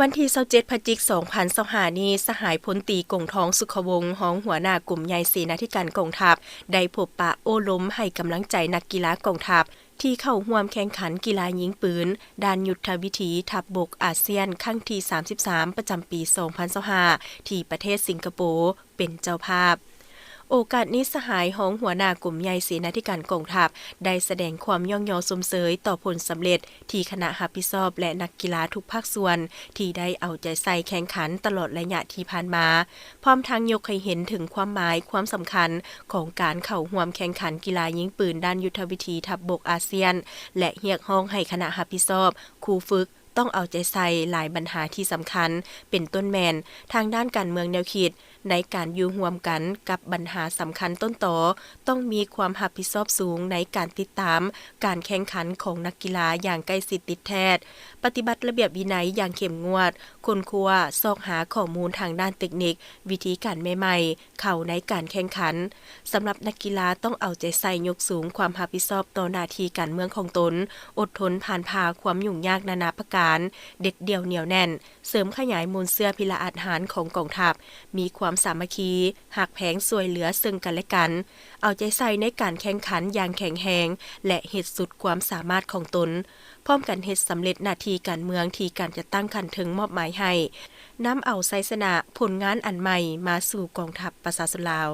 ວັນທີຊາວເຈັດ ພະຈິກ ສອງພັນຊາວຫ້ານີ້, ສະຫາຍພົນຕີ ກົງທອງ ສຸຂະວົງ ຮອງຫົວໜ້າກົມໃຫຍ່ເສນາທິການກອງທັບ ໄດ້ພົບປະໂອ້ລົມໃຫ້ກຳລັງໃຈນັກກິລາກອງທັບ ທີ່ເຂົ້າຮ່ວມແຂ່ງຂັນກິລາຍິງປືນ ດ້ານຍຸດທະວິທີທັບບົກອາຊຽນ ຄັ້ງທີສາມສິບສາມ ປະຈຳປີສອງພັນຊາວຫ້າ ທີ່ປະເທດສິງກະໂປເປັນເຈົ້າພາບ. ໂອກາດນີ້, ສະຫາຍຮອງຫົວໜ້າກົມໃຫຍ່ເສນາທິການກອງທັບ ໄດ້ສະແດງຄວາມຍ້ອງຍໍຊົມເຊີຍຕໍ່ຜົນສຳເລັດ ທີ່ຄະນະຮັບຜິດຊອບ ແລະ ນັກກິລາທຸກພາກສ່ວນ ທີ່ໄດ້ເອົາໃຈໃສ່ແຂ່ງຂັນຕະຫຼອດໄລຍະທີ່ຜ່ານມາ, ພ້ອມທັງຍົກໃຫ້ເຫັນເຖິງຄວາມໝາຍຄວາມສຳຄັນຂອງການເຂົ້າຮ່ວມແຂ່ງຂັນກິລາຍິງປືນດ້ານຍຸດທະວິທີທັບບົກອາຊຽນ ແລະ ຮຽກຮ້ອງໃຫ້ຄະນະຮັບຜິດຊອບ, ຄູຝຶກ ຕ້ອງເອົາໃຈໃສ່ຫຼາຍບັນຫາທີ່ສຳຄັນ, ເປັນຕົ້ນແມ່ນທາງດ້ານການເມືອງແນວຄິດ, ໃນການຢູ່ຮ່ວມກັນກັບບັນຫາສຳຄັນຕົ້ນຕໍ, ຕ້ອງມີຄວາມຮັບຜິດຊອບສູງໃນການຕິດຕາມການແຂ່ງຂັນຂອງນັກກິລາຢ່າງໃກ້ຊິດຕິດແທດ, ປະຕິບັດລະບຽບວິໄນຢ່າງເຂັ້ມງວດ, ຄົ້ນຄວ້າຊອກຫາຂໍ້ມູນທາງດ້ານເຕັກນິກ, ວິທີການໃໝ່ໆ ເຂົ້າໃນການແຂ່ງຂັນ. ສຳລັບນັກກິລາຕ້ອງເອົາໃຈໃສ່ຍົກສູງຄວາມຮັບຜິດຊອບຕໍ່ໜ້າທີ່ການເມືອງຂອງຕົນ, ອົດທົນຜ່ານຜ່າຄວາມຫຍຸ້ງຍາກນານາປະການ, ເດັດດ່ຽວໜຽວແໜ້ນ, ເສີມຂະຫຍາຍມູນເຊື້ອພິລະອາດຫານຂອງກອງທັບ, ມີຄວາມສາມັກຄີ, ຮັກແພງຊ່ວຍເຫຼືອເຊິ່ງກັນແລະກັນ, ເອົາໃຈໃສ່ໃນການແຂ່ງຂັນຢ່າງແຂງແຮງ ແລະ ເຮັດສຸດຄວາມສາມາດຂອງຕົນ, ພ້ອມກັນເຮັດສຳເລັດໜ້າທີ່ການເມືອງທີ່ການຈັດຕັ້ງຂັ້ນເທິງມອບໝາຍໃຫ້, ນຳເອົາໄຊຊະນະ, ຜົນງານອັນໃໝ່ມາສູ່ກອງທັບປະຊາຊົນລາວ.